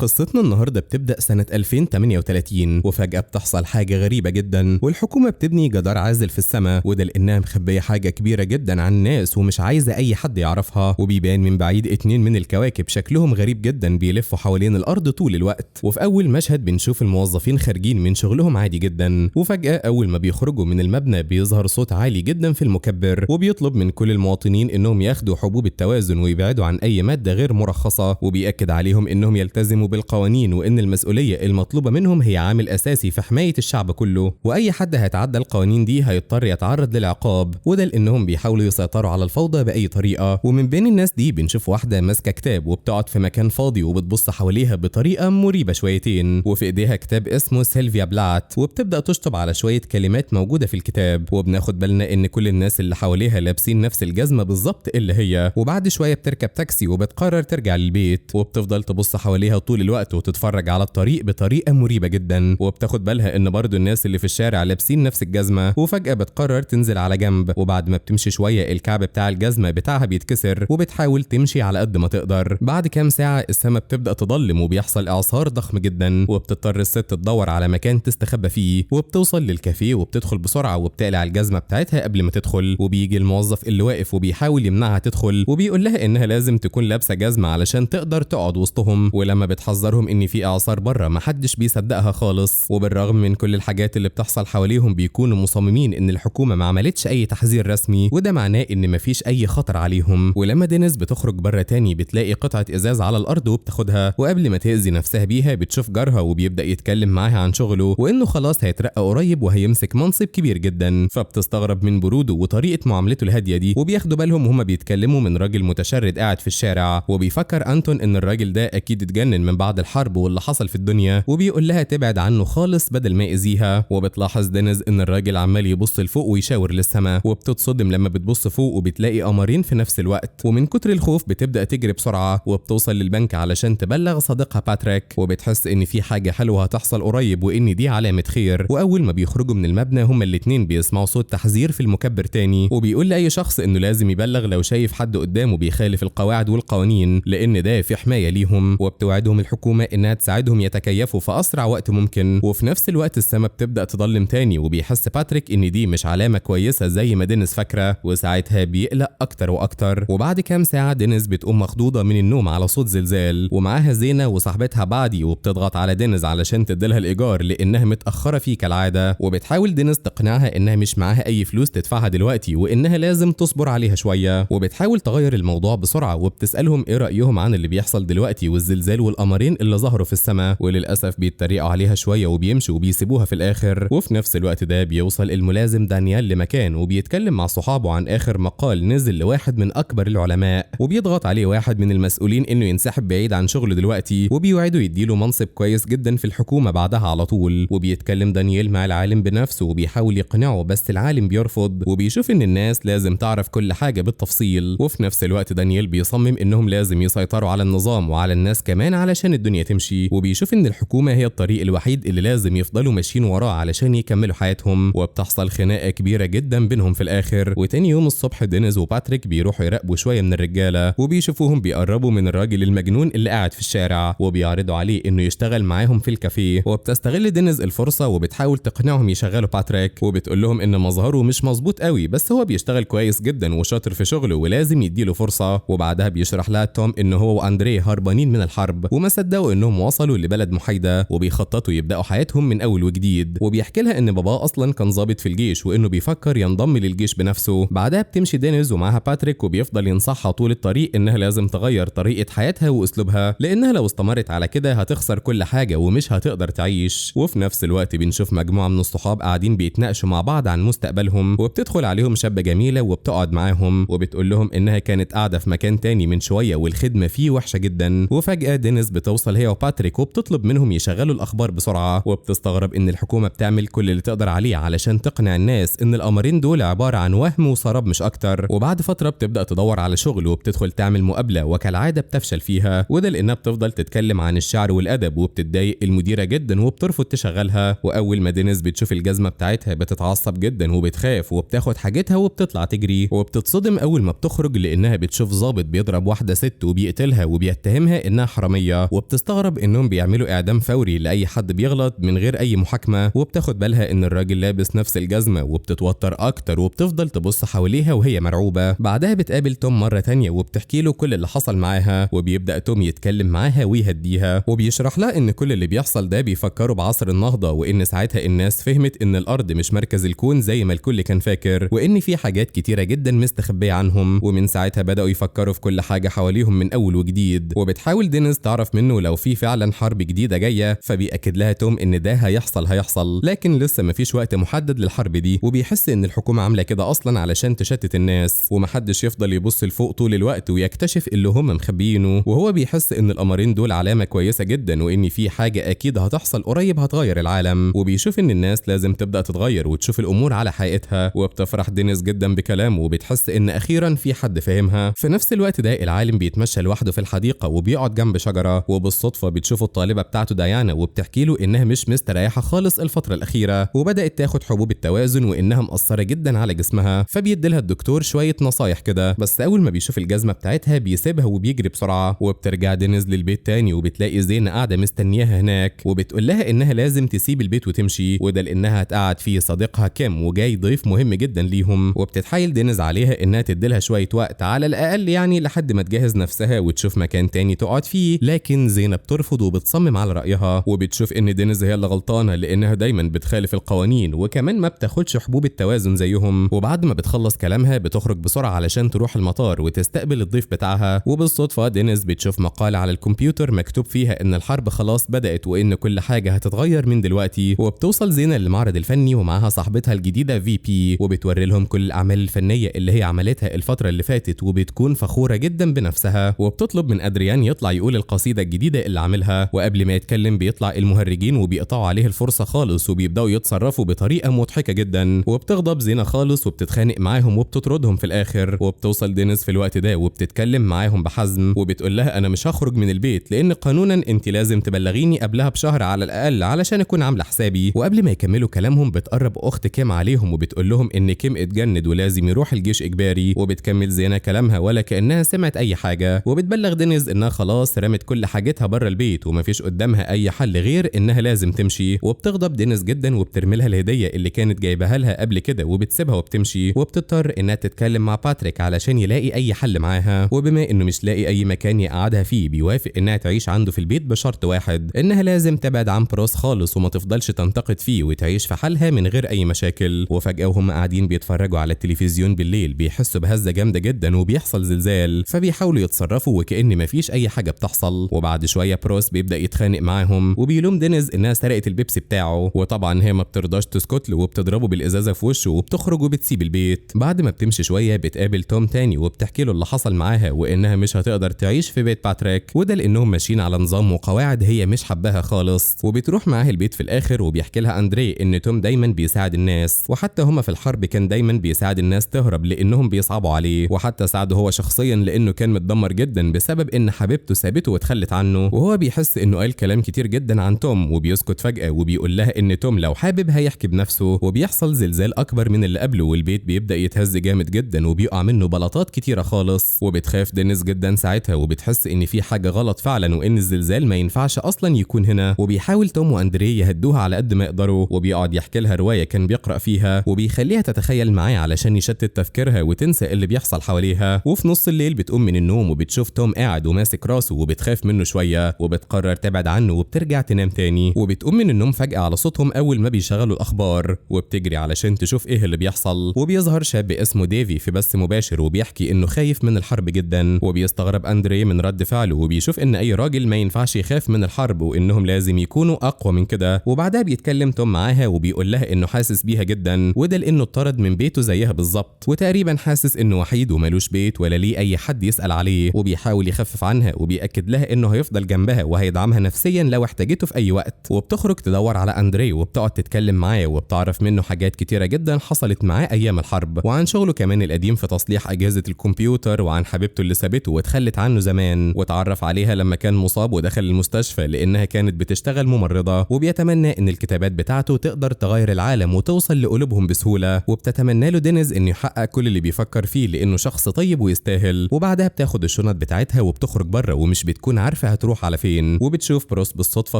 قصتنا النهارده بتبدأ سنة 2038، وفجأة بتحصل حاجة غريبة جدا، والحكومة بتبني جدار عازل في السماء، وده لأنها مخبية حاجة كبيرة جدا عن الناس ومش عايزة أي حد يعرفها. وبيبان من بعيد 2 من الكواكب شكلهم غريب جدا بيلفوا حوالين الأرض طول الوقت. وفي أول مشهد بنشوف الموظفين خارجين من شغلهم عادي جدا، وفجأة أول ما بيخرجوا من المبنى بيظهر صوت عالي جدا في المكبر، وبيطلب من كل المواطنين إنهم ياخدوا حبوب التوازن ويبعدوا عن أي مادة غير مرخصة، وبيأكد عليهم إنهم يلتزموا بالقوانين وإن المسؤولية المطلوبة منهم هي عامل أساسي في حماية الشعب كله، وأي حد هيتعدى القوانين دي هيضطر يتعرض للعقاب، وده لأنهم بيحاولوا يسيطروا على الفوضى بأي طريقة. ومن بين الناس دي بنشوف واحدة ماسكة كتاب وبتقعد في مكان فاضي وبتبص حواليها بطريقة مريبة شويتين، وفي إيديها كتاب اسمه سيلفيا بلات، وبتبدأ تشطب على شوية كلمات موجودة في الكتاب. وبناخد بالنا إن كل الناس اللي حواليها لابسين نفس الجزمة بالظبط اللي هي. وبعد شوية بتركب تاكسي وبتقرر ترجع للبيت، وبتفضل تبص حواليها طول الوقت وتتفرج على الطريق بطريقة مريبة جدا، وبتاخد بالها إن برضو الناس اللي في الشارع لابسين نفس الجزمة. وفجأة بتقرر تنزل على جنب، وبعد ما بتمشي شوية الكعب بتاع الجزمة بتاعها بيتكسر، وبتحاول تمشي على قد ما تقدر. بعد كام ساعة السما بتبدأ تضلم وبيحصل إعصار ضخم جدا، وبتضطر الست تدور على مكان تستخبى فيه، وبتوصل للكافيه وبتدخل بسرعة وبتقلع الجزمة بتاعتها قبل ما تدخل. وبيجي الموظف اللي واقف وبيحاول يمنعها تدخل، وبيقول لها إنها لازم تكون لابسة جزمة علشان تقدر تقعد وسطهم. ولما بتحذرهم إن في إعصار بره محدش بيصدقها خالص. وبالرغم من كل الحاجات اللي بتحصل حواليهم بيكونوا مصممين إن الحكومة ما عملتش أي تحذير رسمي، وده معناه إن مفيش أي خطر عليهم. ولما دينيز بتخرج بره تاني بتلاقي قطعة إزاز على الأرض وبتاخدها، وقبل ما تأذي نفسها بيها بتشوف جارها وبيبدأ يتكلم معاها عن شغله وإنه خلاص هيترقى قريب وهيمسك منصب كبير جدا. فبتستغرب من برودة وطريقة معاملته الهادية دي، وبياخدوا بالهم وهما بيتكلموا من راجل متشرد قاعد في الشارع. وبيفكر أنتون إن الراجل ده أكيد اتجنن من بعد الحرب واللي حصل في الدنيا، وبيقول لها تبعد عنه خالص بدل ما يأذيها. وبتلاحظ دينيز إن الراجل عمال يبص لفوق ويشاور للسما، وبتتصدم لما بتبص فوق وبتلاقي قمرين في نفس الوقت. ومن كتر الخوف بتبدأ تجري بسرعة وبتوصل للبنك علشان تبلغ صديقها باتريك، وبتحس إن في حاجة حلوة هتحصل قريب وإن دي علامة خير. وأول ما بيخرجوا من المبنى هما الاتنين بيسمعوا صوت تحذير في المكبر تاني، وبيقول لأي شخص إنه لازم يبلغ لو شايف حد قدامه بيخالف القواعد والقوانين لأن ده في حماية ليهم. وبتوعدهم الحكومة إنها تساعدهم يتكيفوا في أسرع وقت ممكن. وفي نفس الوقت السما بتبدأ تضلم تاني، وبيحس باتريك إن دي مش علامة كويسة زي ما دينيز فاكرة، وساعتها بيقلق أكتر وأكتر. وبعد كام ساعة دينيز بتقوم مخضوضة من النوم على صوت زلزال، ومعاها زينة وصاحبتها بعدي، وبتضغط على دينيز علشان تديلها الإيجار لأنها متأخرة فيه كالعادة. وبتحاول دينيز تقنعها إنها مش معاها أي فلوس تدفعها دلوقتي وإنها لازم تصبر عليها شوية، وبتحاول تغير الموضوع بسرعة وبتسألهم إيه رأيهم عن اللي بيحصل دلوقتي والزلزال والقمرين اللي ظهروا في السماء. وللأسف بيتريقوا عليها شوية وبيمشوا وبيسيبوها في الآخر. وفي نفس الوقت ده بيوصل الملازم دانيال لمكان وبيتكلم مع صحابه عن آخر مقال نزل لواحد من أكبر العلماء، وبيضغط عليه واحد من المسؤولين إنه ينسحب بعيد عن شغله دلوقتي، وبيوعده يديله منصب كويس جدا في الحكومة بعدها على طول. وبيتكلم دانيال مع العالم بنفسه وبيحاول يقنعه، بس العالم بيرفض وبيشوف إن الناس لازم تعرف كل حاجة بالتفصيل. وفي نفس الوقت دانيال بيصمم إنهم لازم يسيطروا على النظام وعلى الناس كمان علشان الدنيا تمشي، وبيشوف إن الحكومة هي الطريق الوحيد اللي لازم يفضلوا ماشيين وراه علشان يكملوا حياتهم. وبتحصل خناقة كبيرة جدا بينهم في الآخر. وتاني يوم الصبح دينيز وباتريك بيروحوا يراقبوا شوية من الرجالة، وبيشوفوهم بيقربوا من الراجل المجنون اللي قاعد في الشارع، وبيعرضوا عليه إنه يشتغل معاهم في الكافيه. وبتستغل دينيز الفرصة وبتحاول تقنعهم يشغلوا باتريك، وبتقول لهم إن مظهره مش مظبوط قوي بس هو بيشتغل كويس جدا وشاطر في شغله ولازم يديله فرصة. وبعدها بيشرح لها توم إن هو وأندريه هربانين من الحرب وما صدقوا إنهم وصلوا لبلد محايدة وبيخططوا يبدأوا حياتهم من أول وجديد. وبيحكي لها إن باباه أصلا كان ضابط في الجيش وإنه بيفكر ينضم للجيش بنفسه. بعدها بتمشي دينيز ومعاها باتريك، وبيفضل ينصحها طول الطريق إنها لازم تغير طريقة حياتها وأسلوبها لأنها لو استمرت على كده هتخسر كل حاجة ومش هتقدر تعيش. وفي نفس الوقت بنشوف مجموعة من الصحاب قاعدين بيتناقشوا مع بعض عن مستقبلهم، وبتدخل عليهم شابة جميلة وبتقعد معاهم وبتقول لهم إنها كانت قاعدة في مكان تاني من شوية والخدمة فيه وحشة جدا. وفجأة دينيز بتوصل هي وباتريك وبتطلب منهم يشغلوا الأخبار بسرعة، وبتستغرب إن الحكومة بتعمل كل اللي تقدر عليه علشان تقنع الناس إن القمرين دول عبارة عن وهم وسراب مش أكتر. وبعد فترة بتبدأ تدور على شغل وبتدخل تعمل مقابلة وكالعادة بتفشل فيها، وده لأنها بتفضل تتكلم عن الشعر والأدب وبتتضايق المديرة جدا وبترفض تشغلها. وأول ما دينيز بتشوف الجزمة بتاعتها بتتعصب جدا وبتخاف وبتاخد حاجتها وبتطلع تجري، وبتتصدم اول ما بتخرج لانها بتشوف ضابط بيضرب واحدة ست وبيقتلها وبيتهمها انها حرامية. وبتستغرب انهم بيعملوا اعدام فوري لاي حد بيغلط من غير اي محاكمة، وبتاخد بالها ان الراجل لابس نفس الجزمة وبتتوتر اكتر وبتفضل تبص حواليها وهي مرعوبه. بعدها بتقابل توم مرة تانية وبتحكي له كل اللي حصل معاها، وبيبدا توم يتكلم معاها ويهديها وبيشرح لها ان كل اللي بيحصل ده بيفكروا بعصر النهضة، وان ساعتها الناس فهمت ان الارض مش مركز الكون زي ما الكل كان فاكر، وان في حاجات كتيرة جدا مستخبيه عنهم، ومن ساعتها بداوا يفكروا في كل حاجة حواليهم من اول وجديد. وبتحاول دينيز تعرف منه لو في فعلا حرب جديدة جاية، فبيأكد لها توم ان ده هيحصل، لكن لسه مفيش وقت محدد للحرب دي، وبيحس ان الحكومة عامله كده اصلا علشان تشتت الناس ومحدش يفضل يبص لفوق طول الوقت ويكتشف اللي هم مخبيينه. وهو بيحس ان القمرين دول علامة كويسة جدا، وان في حاجة اكيد هتحصل قريب هتغير العالم، وبيشوف ان الناس لازم تبدا تتغير وتشوف الامور على حقيقتها. وبتفرح دينيز جدا بكلامه وبتحس ان اخيرا في حد فاهمها. في نفس الوقت ده العالم بيتمشى لوحده في الحديقة وبيقعد جنب شجرة، وبالصدفه بتشوفه الطالبة بتاعته ديانا وبتحكي له انها مش مستريحه خالص الفترة الاخيرة وبدات تاخد حبوب التوازن وانها مقصرة جدا على جسمها، فبيدي لها الدكتور شوية نصايح كده، بس اول ما بيشوف الجزمة بتاعتها بيسيبها وبيجري بسرعة. وبترجع دينيز للبيت تاني وبتلاقي زينة قاعدة مستنياها هناك، وبتقول لها انها لازم تسيب البيت وتمشي، وده لانها هتقعد فيه صديقها كيم وجاي ضيف مهم جدا ليهم. وبتتحايل دينيز عليها انها تديلها شوية وقت على الاقل يعني لحد ما تجهز نفسها وتشوف مكان تاني تقعد فيه، لكن زينة بترفض وبتصمم على رايها، وبتشوف ان دينيز هي اللي غلطانة لانها دايما بتخالف القوانين وكمان ما بتاخدش حبوب التوازن زيهم. وبعد ما بتخلص كلامها بتخرج بسرعة علشان تروح المطار وتستقبل الضيف بتاعها، وبالصدفه دينيز بتشوف مقال على الكمبيوتر مكتوب فيها ان الحرب خلاص بدات وان كل حاجة هتتغير من دلوقتي. وبتوصل زينة للمعرض الفني ومعاها صاحبتها الجديدة في بي، وبتوري لهم كل الاعمال الفنية اللي هي عملتها الفترة اللي فاتت، وبتكون فخورة جدا بنفسها. وبتطلب من ادريان يطلع يقول القصيدة الجديدة اللي عاملها، وقبل ما يتكلم بيطلع المهرجين وبيقطعوا عليه الفرصة خالص وبيبداوا يتصرفوا بطريقة مضحكة جدا. وبتغضب زينة خالص وبتتخانق معاهم وبتطردهم في الاخر. وبتوصل دينيز في الوقت ده وبتتكلم معاهم بحزم وبتقول لها انا مش هخرج من البيت لان قانونا انت لازم تبلغيني قبلها بشهر على الاقل علشان اكون عامله حسابي. وقبل ما يكملوا كلامهم بتقرب اخت كيم عليهم وبتقول لهم ان كيم اتجند ولازم يروح الجيش اجباري. وبتكمل زينة كلامها ولا كانها سمعت اي حاجة، وبتبلغ دينيز انها خلاص رمت كل حاجتها بره البيت ومفيش قدامها اي حل غير انها لازم تمشي. وبتغضب دينيز جدا وبترمي لها الهدية اللي كانت جايبها لها قبل كده وبتسيبها وبتمشي. وبتضطر انها تتكلم مع باتريك علشان يلاقي اي حل معاها، وبما انه مش لاقي اي مكان يقعدها فيه بيوافق انها تعيش عنده في البيت بشرط واحد، انها لازم تبعد عن بروس خالص وما تفضلش تنتقد فيه وتعيش في حالها من غير اي مشاكل. وفجأة وهم قاعدين بيتفرجوا على التلفزيون بالليل بيحسوا بهزة جامدة جدا وبيحصل زلزال، فبيحاولوا يتصرفوا وكأن مفيش اي حاجة بتحصل. وبعد شوية بروس بيبدأ يتخانق معاهم وبيلوم دينيز انها سرقت البيبسي بتاعه، وطبعا هي ما بترضاش تسكت له وبتضربه بالازازة في وشه وبتخرج وبتسيب البيت. بعد ما بتمشي شوية بتقابل توم تاني وبتحكي له اللي حصل معاها وانها مش هتقدر تعيش في بيت باتريك، وده لانهم ماشيين على نظام وقواعد هي مش حباها خالص. وبتروح معاه البيت في الاخر وبيحكي لها اندري ان توم دايما بيساعد الناس، وحتى هما في الحرب كان دايما بيساعد الناس تهرب لانهم بيصعبوا عليه، وحتى ساعده هو شخصيا لانه كان متدمر جدا بسبب ان حبيبته سابته واتخلت عنه. وهو بيحس انه قال كلام كتير جدا عن توم وبيسكت فجأة وبيقول لها ان توم لو حابب هيحكي بنفسه. وبيحصل زلزال اكبر من اللي قبله والبيت بيبدأ يتهز جامد جدا وبيقع منه بلاطات كتيرة خالص. وبتخاف دينيز جدا ساعتها وبتحس ان في حاجة غلط فعلا وان الزلزال ما ينفعش اصلا يكون هنا. وبيحاول توم واندري يهدوها على قد ما يقدروا، وبيقعد يحكي لها رواية كان بيقرأ فيها وبيخليها تتخيل معاه علشان يشتت تفكيرها وتنسى اللي بيحصل حواليها. وفي نص الليل بتقوم من النوم وبتشوف توم قاعد وماسك راسه وبتخاف منه شوية وبتقرر تبعد عنه وبترجع تنام تاني. وبتقوم من النوم فجأة على صوتهم أول ما بيشغلوا الأخبار وبتجري علشان تشوف إيه اللي بيحصل. وبيظهر شاب اسمه ديفي في بث مباشر وبيحكي إنه خايف من الحرب جدا، وبيستغرب أندري من رد فعله وبيشوف إن أي راجل ما ينفعش يخاف من الحرب وإنهم لازم يكونوا أقوى من كده. وبعدها بيتكلم توم معاها وبيقول لها إنه حاسس بيها جدا، وده لإنه اتطرد من بيته زيها بالظبط، وتقريبا حاسس إنه وحيد ومالوش بيت ولا ليه أي حد يسأل عليه. وبيحاول يخفف عنها وبيأكد لها إنه هيفضل جنبها وهيدعمها نفسيا لو احتاجته في أي وقت. وبتخرج تدور على أندري وبتقعد تتكلم معاه وبتعرف منه حاجات كتيرة جدا حصلت معاه أيام الحرب، وعن شغله كمان القديم في تصليح أجهزة الكمبيوتر، وعن حبيبته اللي سابته واتخلت عنه زمان وتعرف عليها لما كان مصاب ودخل المستشفى لأنها كانت بتشتغل ممرضة. وبيتمنى إن الكتابات بتاعته تقدر تغير العالم وتوصل لقلوبهم بسهولة، وبتتمنى له دينيز إنه يحقق كل اللي بيفكر فيه لأنه شخص طيب ويستاهل. وبعدها بتاخد الشنط بتاعتها وبتخرج بره ومش بتكون عارفة عارفه هتروح على فين. وبتشوف بروس بالصدفة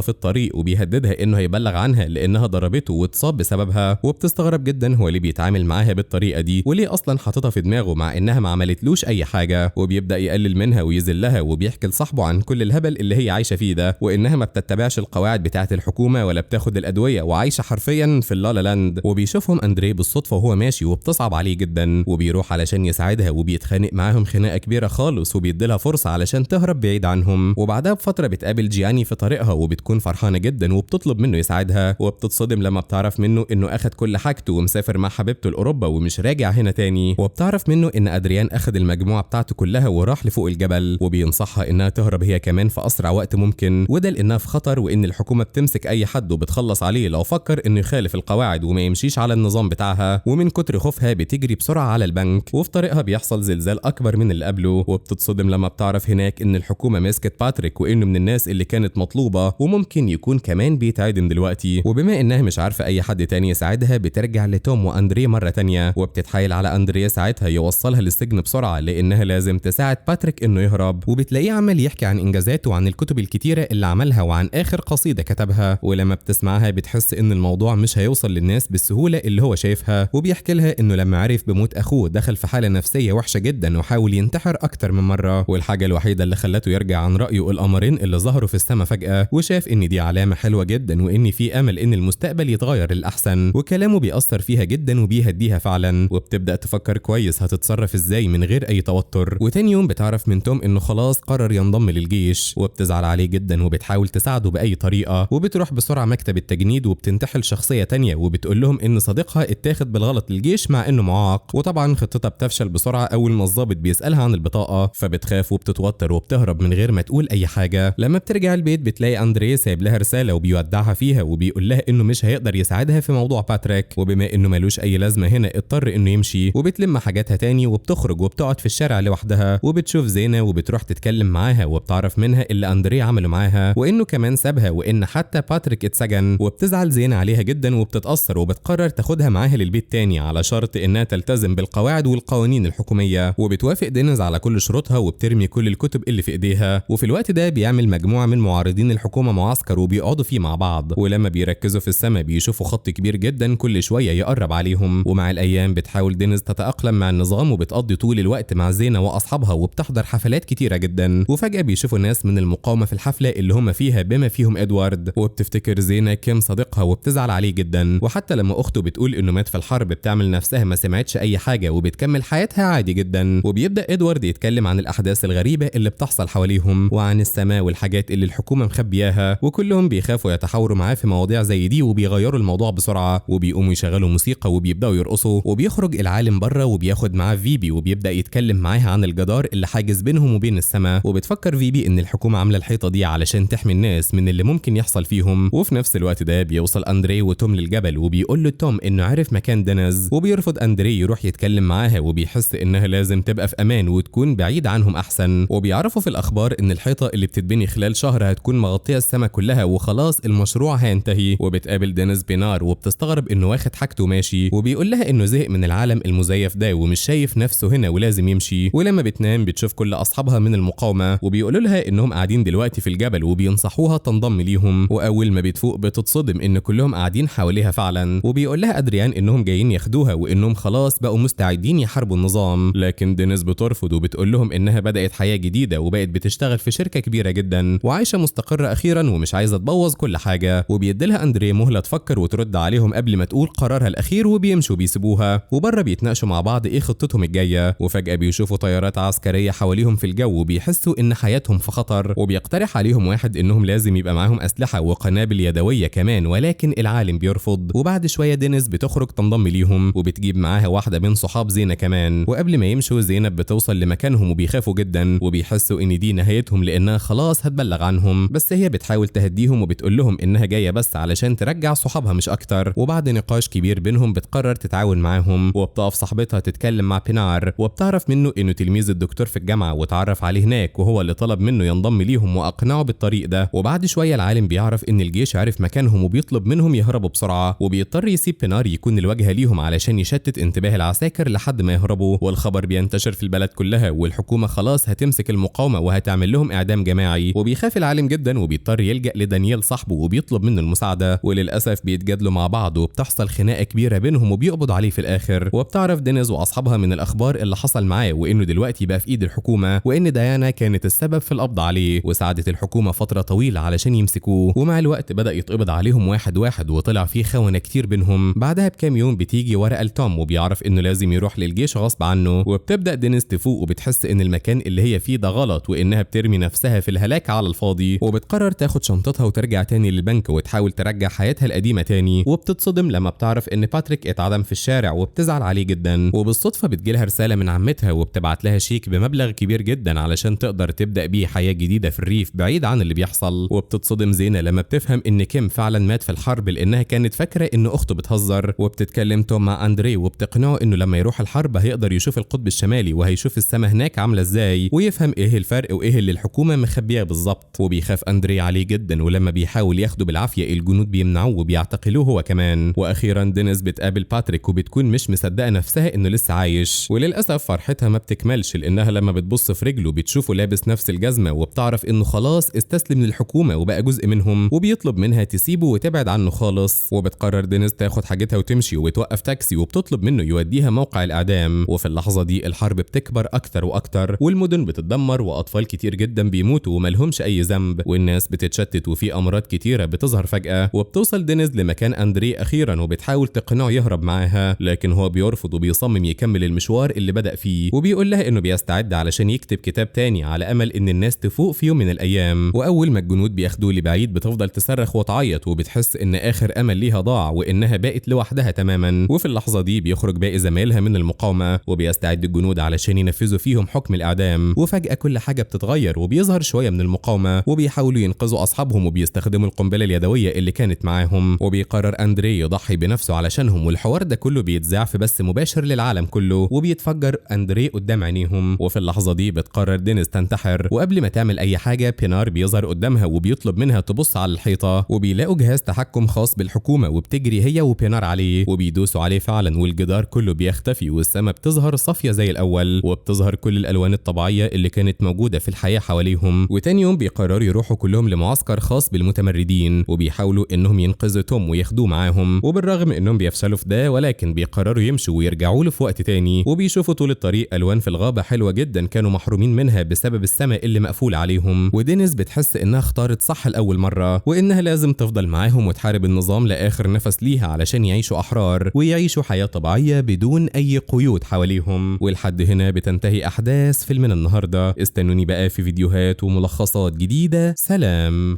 في الطريق وبيهددها انه هيبلغ عنها لانها ضربته واتصاب بسببها، وبتستغرب جدا هو ليه بيتعامل معاها بالطريقة دي وليه اصلا حاططها في دماغه مع انها ما عملتلوش اي حاجة. وبيبدا يقلل منها ويذلها وبيحكي لصاحبه عن كل الهبل اللي هي عايشه فيه ده، وانها ما بتتبعش القواعد بتاعه الحكومة ولا بتاخد الادوية وعايشة حرفيا في اللالا لاند. وبيشوفهم اندري بالصدفة وهو ماشي وبتصعب عليه جدا، وبيروح علشان يساعدها وبيتخانق معاهم خناقه كبيرة خالص وبيديلها فرصة علشان تهرب بعيد عنهم. وبعدها بفترة بتقابل جياني في طريقها وبتكون فرحانة جدا وبتطلب منه يساعدها، وبتتصدم لما بتعرف منه انه اخد كل حاجته ومسافر مع حبيبته لاوروبا ومش راجع هنا تاني. وبتعرف منه ان ادريان اخد المجموعة بتاعته كلها وراح لفوق الجبل، وبينصحها انها تهرب هي كمان في اسرع وقت ممكن، وده لانها في خطر وان الحكومة بتمسك اي حد وبتخلص عليه لو فكر انه يخالف القواعد وما يمشيش على النظام بتاعها. ومن كتر خوفها بتجري بسرعة على البنك، وفي طريقها بيحصل زلزال اكبر من اللي قبله، وبتتصدم لما بتعرف هناك ان الحكومة مسكت باتريك وانه من الناس اللي كانت مطلوبه وممكن يكون كمان بيتعدم دلوقتي. وبما انها مش عارفه اي حد تاني يساعدها بترجع لتوم واندري مرة تانية، وبتتحايل على اندري ساعتها يوصلها للسجن بسرعة لانها لازم تساعد باتريك انه يهرب. وبتلاقيه عمال يحكي عن انجازاته وعن الكتب الكتيرة اللي عملها وعن اخر قصيدة كتبها، ولما بتسمعها بتحس ان الموضوع مش هيوصل للناس بالسهولة اللي هو شايفها. وبيحكي لها انه لما عرف بموت اخوه دخل في حاله نفسية وحشة جدا وحاول ينتحر اكتر من مرة، والحاجة الوحيدة اللي خلته يرجع عن رايه القمرين اللي ظهروا في السماء فجاة، وشاف ان دي علامة حلوة جدا وان في امل ان المستقبل يتغير للاحسن. وكلامه بيأثر فيها جدا وبيهديها فعلا، وبتبدا تفكر كويس هتتصرف ازاي من غير اي توتر. وتاني يوم بتعرف من توم انه خلاص قرر ينضم للجيش، وبتزعل عليه جدا وبتحاول تساعده باي طريقه، وبتروح بسرعة مكتب التجنيد وبتنتحل شخصية تانية وبتقول لهم ان صديقها اتاخد بالغلط للجيش مع انه معاق. وطبعا خطتها بتفشل بسرعة اول ما الضابط بيسالها عن البطاقة، فبتخاف وبتتوتر وبتهرب من غير ما تقول اي حاجة. لما بترجع البيت بتلاقي اندري سايب لها رسالة وبيودعها فيها وبيقول لها انه مش هيقدر يساعدها في موضوع باتريك، وبما انه ملوش اي لازمه هنا اضطر انه يمشي. وبتلم حاجاتها تاني وبتخرج وبتقعد في الشارع لوحدها، وبتشوف زينة وبتروح تتكلم معاها وبتعرف منها اللي اندري عمله معاها وانه كمان سابها وان حتى باتريك اتسجن. وبتزعل زينة عليها جدا وبتتاثر وبتقرر تاخدها معاها للبيت تاني على شرط انها تلتزم بالقواعد والقوانين الحكومية. وبتوافق دينيز على كل شروطها وبترمي كل الكتب اللي في ايديها. وفي الوقت ده بيعمل مجموعة من معارضين الحكومة معسكر وبيقعدوا فيه مع بعض، ولما بيركزوا في السماء بيشوفوا خط كبير جدا كل شوية يقرب عليهم. ومع الايام بتحاول دينيز تتاقلم مع النظام وبتقضي طول الوقت مع زينة واصحابها وبتحضر حفلات كتيرة جدا. وفجاة بيشوفوا ناس من المقاومة في الحفلة اللي هم فيها بما فيهم ادوارد، وبتفتكر زينة كيم صديقها وبتزعل عليه جدا. وحتى لما اخته بتقول انه مات في الحرب بتعمل نفسها ما سمعتش اي حاجة وبتكمل حياتها عادي جدا. وبيبدا ادوارد يتكلم عن الاحداث الغريبة اللي بتحصل حواليهم وعن السماء والحاجات اللي الحكومة مخبياها، وكلهم بيخافوا يتحاوروا معاه في مواضيع زي دي وبيغيروا الموضوع بسرعة، وبيقوموا يشغلوا موسيقى وبيبداوا يرقصوا. وبيخرج العالم بره وبياخد معاه فيبي وبيبدا يتكلم معاها عن الجدار اللي حاجز بينهم وبين السماء. وبتفكر فيبي ان الحكومة عامله الحيطة دي علشان تحمي الناس من اللي ممكن يحصل فيهم. وفي نفس الوقت ده بيوصل اندري وتوم للجبل وبيقول له توم انه عرف مكان دينيز، وبيرفض اندري يروح يتكلم معاها وبيحس انها لازم تبقى في امان وتكون بعيد عنهم احسن. وبيعرفوا في الاخبار ان الحيطة اللي بتتبني خلال شهر هتكون مغطيه السماء كلها وخلاص المشروع هينتهي. وبتقابل دينيز بينار وبتستغرب انه واخد حاجته ماشي، وبيقول لها انه زهق من العالم المزيف ده ومش شايف نفسه هنا ولازم يمشي. ولما بتنام بتشوف كل اصحابها من المقاومة وبيقولوا لها انهم قاعدين دلوقتي في الجبل وبينصحوها تنضم ليهم. واول ما بتفوق بتتصدم ان كلهم قاعدين حواليها فعلا، وبيقول لها ادريان انهم جايين ياخدوها وانهم خلاص بقوا مستعدين يحاربوا النظام. لكن دينيز بترفض وبتقول لهم انها بدات حياة جديدة وبقت بتشتغل في شركة كبيرة جدا وعايشة مستقره اخيرا ومش عايزه تبوظ كل حاجة. وبيديلها اندري مهله تفكر وترد عليهم قبل ما تقول قرارها الاخير، وبيمشوا بيسيبوها. وبره بيتناقشوا مع بعض ايه خطتهم الجاية، وفجاة بيشوفوا طيارات عسكرية حواليهم في الجو وبيحسوا ان حياتهم في خطر. وبيقترح عليهم واحد انهم لازم يبقى معاهم اسلحة وقنابل يدوية كمان، ولكن العالم بيرفض. وبعد شوية دينيز بتخرج تنضم ليهم وبتجيب معاها واحدة من صحاب زينة كمان. وقبل ما يمشوا زينب بتوصل لمكانهم وبيخافوا جدا وبيحسوا ان دي نهايتهم لانها خلاص هتبلغ عنهم، بس هي بتحاول تهديهم وبتقول لهم انها جاية بس علشان ترجع صحابها مش اكتر. وبعد نقاش كبير بينهم بتقرر تتعاون معاهم، وبتقف صاحبتها تتكلم مع بينار وبتعرف منه انه تلميذ الدكتور في الجامعة وتعرف عليه هناك وهو اللي طلب منه ينضم ليهم واقنعه بالطريق ده. وبعد شوية العالم بيعرف ان الجيش عرف مكانهم وبيطلب منهم يهربوا بسرعة، وبيضطر يسيب بينار يكون الواجهة ليهم علشان يشتت انتباه العساكر لحد ما يهربوا. والخبر بينتشر في البلد كلها والحكومة خلاص هتمسك المقاومة وهتعمل لهم اعدام اعدام جماعي. وبيخاف العالم جدا وبيضطر يلجأ لدانيال صاحبه وبيطلب منه المساعدة، وللاسف بيتجادلوا مع بعض وبتحصل خناقه كبيرة بينهم وبيقبض عليه في الاخر. وبتعرف دينيز واصحابها من الاخبار اللي حصل معاه وانه دلوقتي بقى في ايد الحكومة، وان ديانا كانت السبب في القبض عليه، وساعدت الحكومة فترة طويلة علشان يمسكوه. ومع الوقت بدا يتقبض عليهم واحد واحد وطلع فيه خونه كتير بينهم. بعدها بكام يوم بتيجي ورقة لتوم وبيعرف انه لازم يروح للجيش غصب عنه. وبتبدا دينيز تفوق وبتحس ان المكان اللي هي فيه ده غلط وانها بترمي نفسها في الهلاك على الفاضي، وبتقرر تاخد شنطتها وترجع تاني للبنك وتحاول ترجع حياتها القديمة تاني. وبتتصدم لما بتعرف ان باتريك اتعدم في الشارع وبتزعل عليه جدا. وبالصدفه بتجيلها رسالة من عمتها وبتبعت لها شيك بمبلغ كبير جدا علشان تقدر تبدا بيه حياة جديدة في الريف بعيد عن اللي بيحصل. وبتتصدم زينة لما بتفهم ان كيم فعلا مات في الحرب لانها كانت فاكره ان اخته بتهزر. وبتتكلم توم مع اندري وبتقنعه انه لما يروح الحرب هيقدر يشوف القطب الشمالي وهيشوف السماء هناك عامله ازاي ويفهم ايه الفرق وايه اللي الحكومة مخبياه بالظبط. وبيخاف اندري عليه جدا، ولما بيحاول ياخده بالعافية الجنود بيمنعوه وبيعتقلوه هو كمان. واخيرا دينيز بتقابل باتريك وبتكون مش مصدقه نفسها انه لسه عايش، وللاسف فرحتها ما بتكملش لانها لما بتبص في رجله بتشوفه لابس نفس الجزمة وبتعرف انه خلاص استسلم للحكومة وبقى جزء منهم، وبيطلب منها تسيبه وتبعد عنه خالص. وبتقرر دينيز تاخد حاجتها وتمشي وبتوقف تاكسي وبتطلب منه يوديها موقع الاعدام. وفي اللحظة دي الحرب بتكبر اكتر واكتر والمدن بتتدمر واطفال كتير جدا بيموتوا ومالهمش اي ذنب، والناس بتتشتت وفي امراض كتيرة بتظهر فجاة. وبتوصل دينيز لمكان اندري اخيرا وبتحاول تقنعه يهرب معاها، لكن هو بيرفض وبيصمم يكمل المشوار اللي بدأ فيه، وبيقول لها انه بيستعد علشان يكتب كتاب تاني على امل ان الناس تفوق في يوم من الايام. واول ما الجنود بياخدوه لبعيد بتفضل تصرخ وتعيط وبتحس ان اخر امل ليها ضاع وانها بقت لوحدها تماما. وفي اللحظة دي بيخرج باقي زمايلها من المقاومة وبيستعد الجنود علشان ينفذوا فيهم حكم الاعدام. وفجاة كل حاجة بتتغير وبيظهر شوية من المقاومة وبيحاولوا ينقذوا اصحابهم وبيستخدموا القنبلة اليدوية اللي كانت معاهم. وبيقرر اندري يضحي بنفسه علشانهم، والحوار ده كله بيتذاع في بث مباشر للعالم كله، وبيتفجر اندري قدام عينيهم. وفي اللحظة دي بتقرر دينيز تنتحر، وقبل ما تعمل اي حاجة بينار بيظهر قدامها وبيطلب منها تبص على الحيطة، وبيلاقوا جهاز تحكم خاص بالحكومة وبتجري هي وبينار عليه وبيدوسوا عليه فعلا، والجدار كله بيختفي والسماء بتظهر صافية زي الاول، وبتظهر كل الالوان الطبيعية اللي كانت موجودة في الحياة حواليهم. وتاني يوم بيقرروا يروحوا كلهم لمعسكر خاص بالمتمردين وبيحاولوا انهم ينقذوا توم وياخدوه معاهم، وبالرغم انهم بيفشلوا في ده ولكن بيقرروا يمشوا ويرجعوا له في وقت تاني. وبيشوفوا طول الطريق الوان في الغابة حلوة جدا كانوا محرومين منها بسبب السماء اللي مقفول عليهم. ودينيز بتحس انها اختارت صح لاول مرة وانها لازم تفضل معاهم وتحارب النظام لاخر نفس ليها علشان يعيشوا احرار ويعيشوا حياة طبيعية بدون اي قيود حواليهم. ولحد هنا بتنتهي احداث فيلمنا النهارده. استنوني بقى في فيديوهات وملخصات جديدة. سلام.